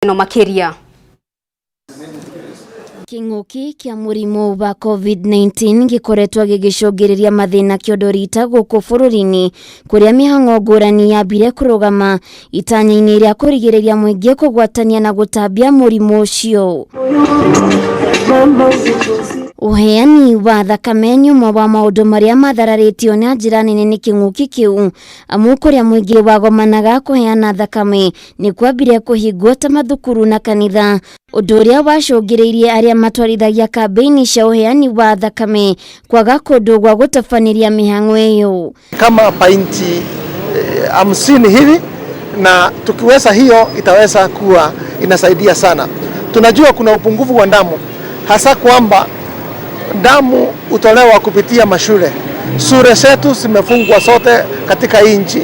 Ĩno makĩria. Kĩng'ũki kĩa mũrimũ wa COVID-19 gĩkoretwo gĩgĩcũngĩrĩria mathĩna kĩondo rita gũkũ bũrũri-inĩ, kũrĩa mĩhang'o ngũrani yambire kũrũgama itanya-inĩ rĩa kũrigĩrĩria mũingĩ kũgwatania na gũtambia mũrimũ ũcio. Ũheani wa thakame nĩ ũmwe wa maũndũ marĩa mathararĩtio na njĩra nene nĩ kĩng'ũki kĩu, amu kũrĩa mũingĩ wagomanaga kũheana thakame nĩ kwambire kũhingwo ta mathukuru na kanitha, ũndũ ũrĩa wacũngĩrĩirie arĩa matwarithagia kambĩini cia ũheani wa thakame kwaga kũndũ gwa gũtabanĩria mĩhang'o ĩyo. Kama painti 50 hivi, na tukiweza hiyo itaweza kuwa inasaidia sana. Tunajua kuna upungufu wa damu, hasa kwamba damu hutolewa kupitia mashule. Shule zetu zimefungwa zote katika nchi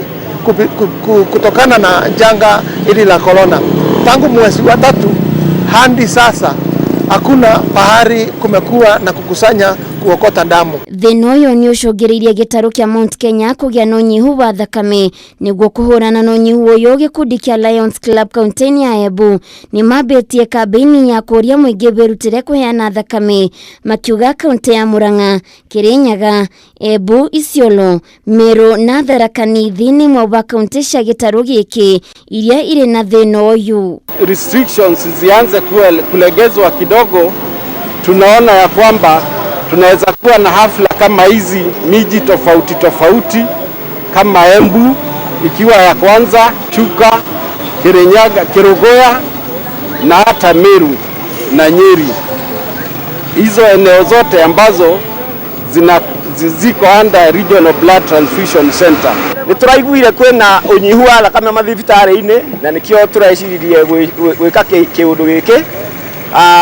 kutokana na janga hili la corona. Tangu mwezi wa 3 hadi sasa hakuna pahali kumekuwa na kukusanya kuokota damu. Thĩna ũyũ nĩ ũcũngĩrĩirie gĩtarũ kĩa Mount Kenya kũgĩa na ũnyihu wa thakame. Nĩguo kũhũrana na ũnyihu ũyũ, gĩkundi kĩa Lions Club kaunti-inĩ ya Embu nĩ mambĩtie kambĩini ya kũria mũingĩ wĩrutĩre kũheana thakame, makiuga kaunti ya Murang'a, Kirinyaga, Embu, Isiolo, Meru na Tharaka Nithi nĩ imwe wa kaunti cia gĩtarũ gĩkĩ iria irĩ na thĩna ũyũ. Restrictions zianze kulegezwa kidogo, tunaona ya kwamba tunaweza kuwa na hafla kama hizi miji tofauti tofauti kama Embu ikiwa ya kwanza, Chuka, Kirinyaga, Kerugoya na hata Meru na Nyeri. Hizo eneo zote ambazo ziko under Regional Blood Transfusion Center. Nĩ tũraiguire kwĩna ũnyihu wa thakame mathibitarĩ-inĩ na nĩkĩo tũreciririe gwĩka kĩũndũ gĩkĩ.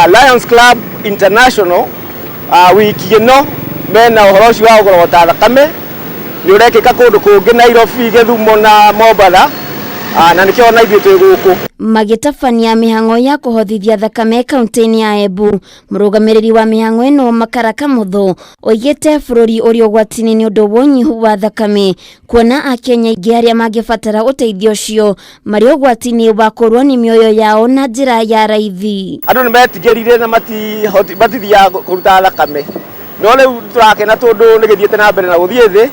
Lions Club International, wiki ĩno mena ũhoro ũcio wa kũrogota thakame, nĩ ũrekĩka kũndũ kũngĩ Nairobi, Gĩthumo na Mombatha, na nĩkĩo ona ithuĩ twĩ gũkũ. Magĩtabania mĩhang'o ya kũhothithia thakame kaunti-inĩ ya Embu, mũrũgamĩrĩri wa mĩhang'o ĩno Makara Kamuthu oigĩte bũrũri ũrĩ ũgwati-inĩ nĩ ũndũ wa ũnyihu wa thakame, kuona Akenya aingĩ arĩa mangĩbatara ũteithio ũcio marĩ ũgwati-inĩ wa kũrwo nĩ mĩoyo yao na njĩra ya raithi. Andũ nĩ metigĩrire na matithiaga kũruta thakame, no rĩu tũrakena tondũ nĩ gĩthiĩte na mbere na gũthiĩ thĩ,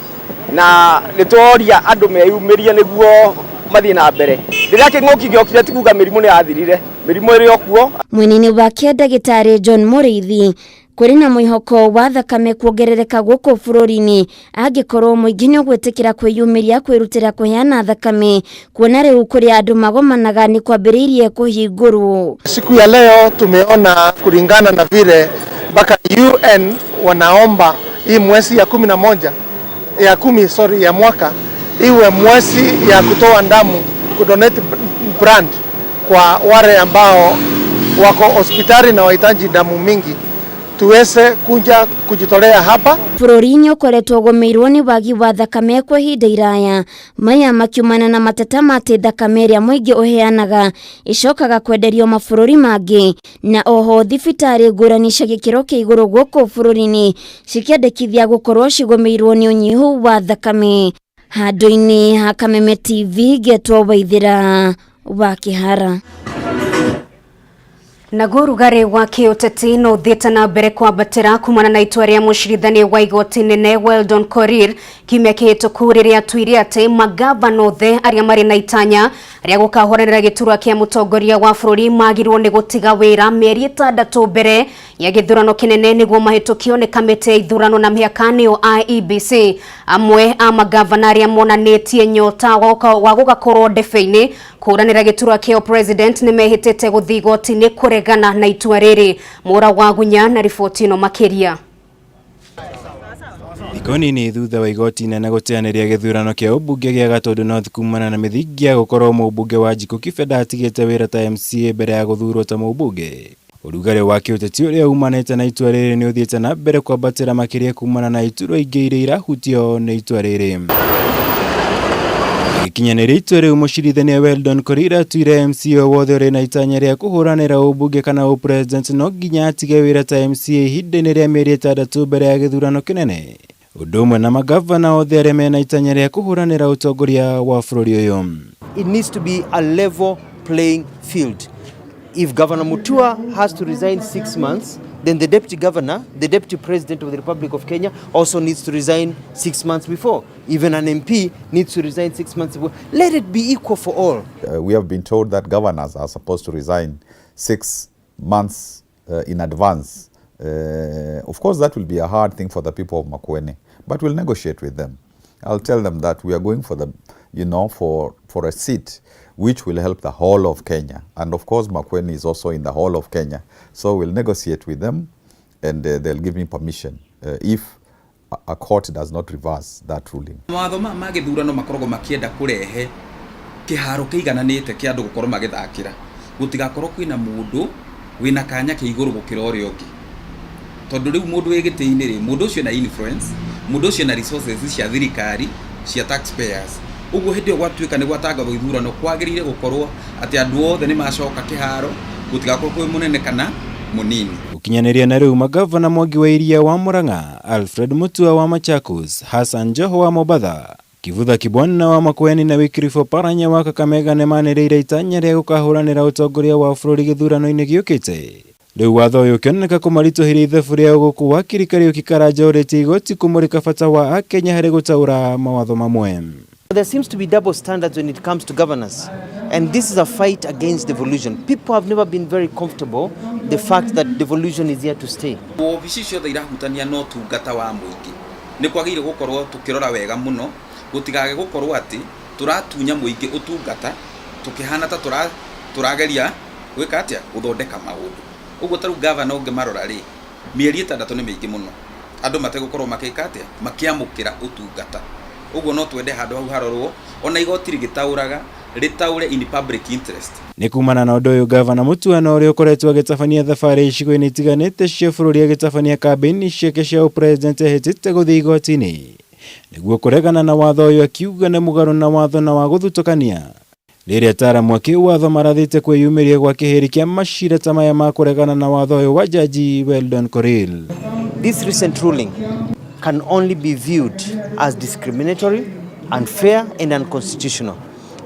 na nĩ tworia andũ meyumĩrie nĩguo mathiĩ na mbere. Rĩrĩa kĩng'ũki gĩokire ti kuga mĩrimũ nĩ yathirire, mĩrimũ ĩrĩ o kuo. Mwena-inĩ wake ndagĩtarĩ John Mũrĩithi, kũrĩ na mwĩhoko wa thakame kuongerereka gũkũ bũrũri-inĩ angĩkorwo mũingĩ nĩ ũgwĩtĩkĩra kwĩyumĩria kwĩrutĩra kũheana thakame, kuona rĩu kũrĩa andũ magomanaga nĩ kwambĩrĩirie kũhingũrwo. Siku ya leo tumeona kulingana na vile mpaka UN wanaomba hii mwezi ya 11, ya 10, sorry, ya mwaka iwe mwezi ya kutoa damu, kudonate blood kwa wale ambao wako hospitali na wahitaji damu mingi, tuweze kuja kujitolea hapa. Bũrũri nĩ ũkoretwo ũgũmĩirwo nĩ wagi wa thakame kwa ihinda iraya, maya makiumana na mateta ma atĩ thakame ĩrĩa mũingĩ ũheanaga ĩcokaga kwenderio mabũrũri mangĩ, na oho thibitarĩ ngũrani cia gĩkĩro kĩa igũrũ gũkũ bũrũri-inĩ cikĩandĩkithia gũkorwo cigũmĩirwo nĩ ũnyihu wa thakame. Handũ-inĩ ha Kameme TV, ngetwo Waithĩra wa Kĩhara. Naguo rugarĩ wa kĩũteti no ũthiĩte na mbere kwambatĩra kumana na itua rĩa mũcirithania wa igoti nene Weldon Korir kiumia kĩhĩtũku, rĩrĩa atuire atĩ magavana othe arĩa marĩ na itanya rĩa gũkahũranĩra gĩturwa kĩa mũtongoria wa bũrũri magĩrĩirwo nĩ gũtiga wĩra mĩeri 6 mbere ya gĩthurano kĩnene nĩguo mahĩtũkio nĩ kamĩtĩ ya ithurano na mĩhaka, nĩyo IEBC. Amwe a magavana arĩa monanĩtie nyota wa gũgakorwo ndebe-inĩ kũhũranĩra gĩturwa kĩa president nĩ mehĩtĩte gũthiĩ igoti-inĩ kũregana na itua rĩrĩ. Mũra wa Gunya na riboti ĩno makĩria. Thikũ nini thutha wa igoti inene gũteanĩria gĩthurano kĩa ũmbunge gĩa Gatũndũ North kumana na mĩthingi ya gũkorwo mũmbunge wa Wanjikũ Kibenda atigĩte wĩra ta MCA mbere ya gũthurwo ta mũmbunge, ũrugarĩ wa kĩũteti ũrĩa umanĩte na itua rĩrĩ nĩ ũthiĩte na mbere kwambatĩra makĩria kumana na iturwa ingĩ iria irahutio nĩ itua rĩrĩ. Agĩkinyanĩria itua rĩu, mũcirithania Weldon Korir atuire MCA o wothe ũrĩ na itanya rĩa kũhũranĩra ũmbunge kana ũpresident no nginya atige wĩra ta MCA ihinda-inĩ rĩa mĩeri 6 mbere ya gĩthurano kĩnene, ũndũ ũmwe na magavana othe arĩa mena itanya rĩa kũhũranĩra ũtongoria wa bũrũri ũyũ. It needs to be a level playing field. If Governor Mutua has to resign 6 months, then the deputy governor, the deputy president of the Republic of Kenya, also needs to resign 6 months before. Even an MP needs to resign 6 months before. Let it be equal for all. We have been told that governors are supposed to resign 6 months in advance. Of course, that will be a hard thing for the people of Makueni, but we'll negotiate with them. I'll tell them that we are going for the, you know, for a seat which will help the whole of Kenya. And of course, Makueni is also in the whole of Kenya. So we'll negotiate with them, and they'll give me permission if a court does not reverse that ruling. Mawatho maya ma gĩthurano makoragwo makĩenda kũrehe kĩharo kĩigananĩte kĩa andũ gũkorwo magĩthakĩra, gũtigakorwo kwĩna mũndũ wĩna kanya ke igũrũ gũkĩra ũrĩa ũngĩ, tondũ rĩu mũndũ wĩ gĩtĩ-inĩ rĩ, mũndũ ũcio na influence, mũndũ ũcio na resources cia thirikari, cia taxpayers. Ũguo hĩndĩ ĩyo gwatuĩka nĩ gwatangathwo ithurano, kwagĩrĩire gũkorwo atĩ andũ othe nĩ macoka kĩharo, gũtigakorwo kwĩ mũnene kana mũnini. Gũkinyanĩria na rĩu, magavana Mwangi wa Iria wa Murang'a, Alfred Mutua wa Machakos, Hassan Joho wa Mombatha, Kivutha Kibwana wa Makueni na Wycliffe Oparanya wa Kakamega nĩmanĩrĩire itanya rĩa gũkahũranĩra ũtongoria wa bũrũri gĩthurano-inĩ gĩũkĩte. Rĩu watho ũyũ ũkĩoneka kũmaritũhĩria ithabu rĩao, gũkũ wakiri Kariuki Karanja ũrĩtie igoti kũmũrĩka bata wa akenya harĩ gũtaũra mawatho mamwe. There seems to be double standards when it comes to governance. And this is a fight against devolution. People have never been very comfortable the fact that devolution is here to stay. Obici ciothe irahutania na ũtungata wa mũingĩ, nĩ kwagĩrĩire gũkorwo tũkĩrora wega mũno gũtigage gũkorwo atĩ tũratunya mũingĩ ũtungata tũkĩhana ta tũrageria gwĩka atĩa, gũthondeka maũndũ. Ũguo ta rĩu gavana ũngĩmarora rĩ, mĩeri 6 nĩ mĩingĩ mũno andũ mategũkorwo makĩka atĩa, makĩamũkĩra ũtungata. Ũguo no twende handũ hau harorwo, ona igoti rĩgĩtaũraga, rĩtaũre in public interest. Nĩ kumana na ũndũ ũyũ, gavana Mutua na ũrĩa ũkoretwo agĩtabania thabarĩ icigo-inĩ itiganĩte cia bũrũri agĩtabania kambĩini ciake cia ũpresident, ehĩtĩte gũthiĩ igoti-inĩ nĩguo kũregana na watho ũyũ, akiuga nĩ mũgarũ na watho na wa gũthutũkania. Rĩrĩa ataaramu a kĩwatho marathĩte kwĩyumĩria gwa kĩhĩri kĩa macira ta maya ma kũregana na watho ũyũ wa jaji Weldon Korir. This recent ruling can only be viewed as discriminatory, unfair, and unconstitutional.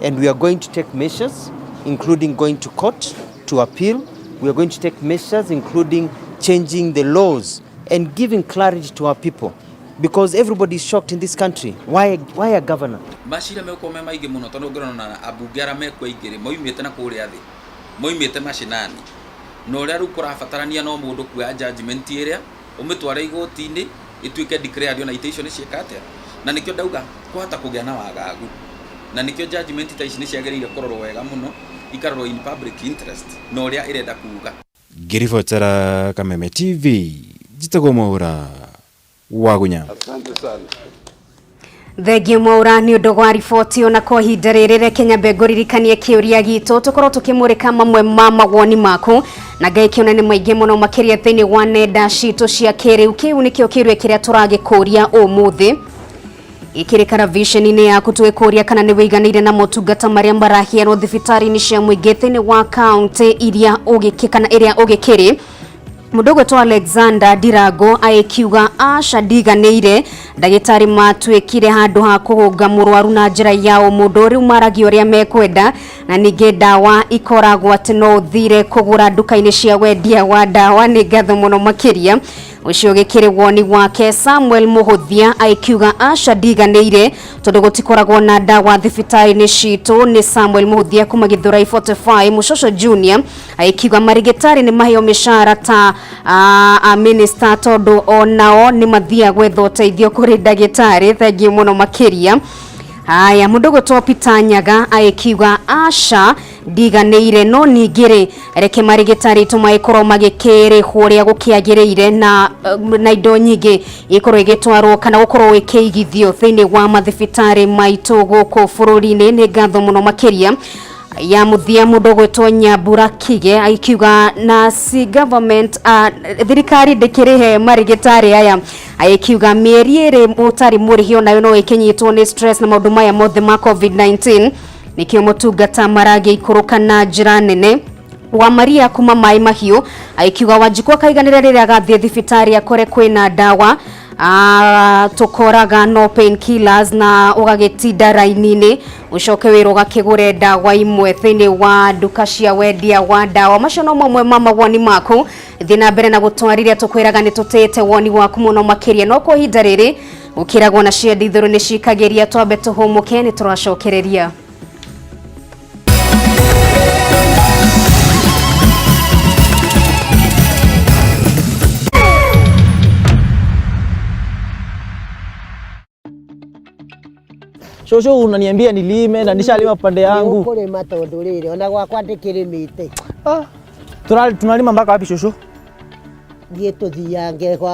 And we are going to take measures, including going to court to appeal. We are going to take measures, including changing the laws and giving clarity to our people. Because everybody is shocked in this country. Why a governor? Macira megũkorwo me maingĩ mũno, tondũ ũngĩrora na ambunge arĩa mekuo aingĩ rĩ, moimĩte na kũrĩa thĩ, moimĩte macinani, na ũrĩa rĩu kũrabatarania no mũndũ kuoya judgment ĩrĩa ũmĩtware igoti-inĩ ĩtuĩke declared, ona itĩ icio nĩ ciĩka atĩa. Na nĩkĩo ndauga kwahota kũgĩa na wagagu, na nĩkĩo judgment ta ici nĩ ciagĩrĩire kũrorwo wega mũno, ikarorwo in public interest na ũrĩa ĩrenda kuga. Ngĩribotera Kameme TV, njĩtagwo Mwaura Wagunya. Thengiũ Mwaura nĩ ũndũ wa riboti. Ona kwa ihinda rĩrĩ, reke nyambe ngũririkanie kĩũria gitũ, tũkorwo tũkĩmũrĩka mamwe ma mawoni maku, na Ngai kĩona nĩ maingĩ mũno makĩria thĩinĩ wa nenda citũ cia kĩrĩu. Kĩu nĩkĩo kĩũria kĩrĩa tũragĩkũria ũmũthĩ ikĩrĩ karaviceni-inĩ yaku, tũgĩkũria kana nĩ wĩiganĩire na motungata marĩa maraheanwo thibitarĩ-inĩ cia mũingĩ thĩinĩ wa kaunti iria ũgĩkĩ kana ĩrĩa ũgĩkĩrĩ. Mũndũ ũgwĩtwo Alexander Ndirango agĩkiuga aca, ndiganĩire, ndagĩtarĩ matuĩkire handũ ha kũhũnga mũrwaru na njĩra ya ũmũndũ, rĩu maragia ũrĩa mekwenda, na ningĩ ndawa ikoragwo atĩ no ũthire kũgũra nduka-inĩ cia wendia wa ndawa. Nĩ ngatho mũno makĩria, ũcio gĩkĩrĩ woni wake. Samuel Mũhũthia agĩkiuga aca, ndiganĩire, tondũ gũtikoragwo na ndawa thibitarĩ-inĩ citũ. Nĩ Samuel Mũhũthia kuma Gĩthũrai 45. Mũcoco Junior agĩkiuga marigĩtarĩ nĩ maheo mĩcara ta a minister, tondũ onao nĩ mathiaga gwetha ũteithio kũrĩ ndagĩtarĩ. Thengiũ mũno makĩria. Haya, mũndũ gwĩtwo Peter Nyaga agĩkiuga aca, ndiganĩire, no ningĩ rĩ, reke marigĩtarĩ itũ magĩkorwo magĩkĩrĩhwo ũrĩa gũkĩagĩrĩire, na indo nyingĩ ikorwo igĩtwarwo kana gũkorwo ĩkĩigithio thĩinĩ wa mathibitarĩ maitũ gũkũ bũrũri-inĩ. Nĩ ngatho mũno makĩria. Ya mũthia, mũndũ ũgwĩtwo Nyambura Kige agĩkiuga na si government, thirikari ndĩkĩrĩhe marigĩtarĩ aya. Agĩkiuga mĩeri 2 mũtarĩ mũrĩhi onayo no ĩkĩnyitwo nĩ stress na maũndũ maya mothe ma COVID-19, nĩkĩo motungata maragĩikũrũka na njĩra nene. Wa Maria kuma Maĩ Mahiũ agĩkiuga Wanjikũ akaiganĩra rĩrĩa agathiĩ thibitarĩ akore kwĩna ndawa. Tukoraga no painkillers na ũgagĩtinda raini-inĩ ũcoke wĩrwo ũgakĩgũre ndawa imwe thĩinĩ wa nduka cia wendia wa ndawa. Macio no mamwe ma mawoni maku. Thiĩ na mbere na gũtwarĩria, tũkwĩraga nĩ tũtĩĩte woni waku mũno makĩria, no kwa ihinda rĩrĩ gũkĩragwo na cia ndithũrũ nĩ cikagĩria. Twambe tũhũmũke, nĩ tũracokereria. Shosho, unaniambia nilime na nishalima pande yangu. Kurima tondu riri ona gwakwa ndikirimite. Ah. Tunalima mpaka wapi, shosho? Thiĩ tũthiange kwa